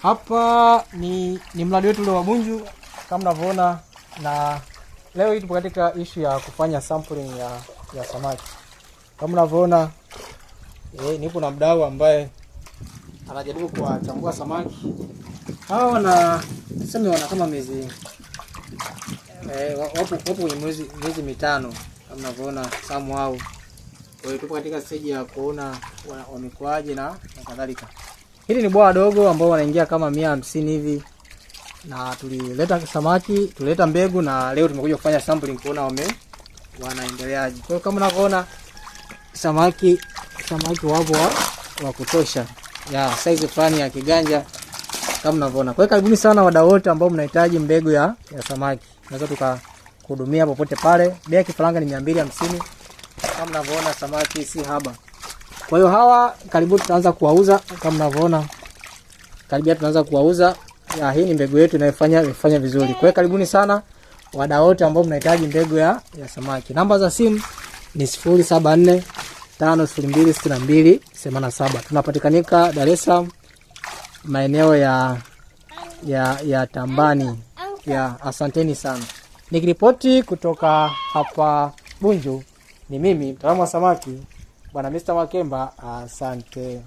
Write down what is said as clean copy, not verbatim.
Hapa ni mradi wetu ule wa Bunju kama mnavyoona, na leo hii tupo katika ishu ya kufanya sampling ya samaki. Kama mnavyoona, nipo na mdau ambaye anajaribu kuwachambua samaki hawa. Wana tuseme wana kama miezi, wapo kwenye miezi 5 kama mnavyoona samu hao. Kwa hiyo tupo katika stage ya kuona wamekuaje na kadhalika. Hili ni bwawa dogo ambao wanaingia kama 150 hivi, na tulileta samaki, tulileta mbegu na leo tumekuja kufanya sampling kuona wanaendeleaje. Kwa hiyo kama unavyoona samaki wapo wa kutosha, ya size fulani ya kiganja kama mnavyoona. Kwa hiyo karibuni sana wadau wote ambao mnahitaji mbegu ya samaki. Tunaweza tukakuhudumia popote pale. Bei ya kifaranga ni 250. Kama mnavyoona samaki si haba. Kwa hiyo hawa karibu tutaanza kuwauza kama mnavyoona. Karibia tunaanza kuwauza. Ya, hii ni mbegu yetu inayofanya vizuri. Kwa hiyo karibuni sana wadau wote ambao mnahitaji mbegu ya samaki. Namba za simu ni 074 502 62 87. Tunapatikanika Dar es Salaam maeneo ya Tambani. Ya, asanteni sana. Nikiripoti kutoka hapa Bunju ni mimi mtaalamu wa samaki Bwana Mr. Makemba. Asante.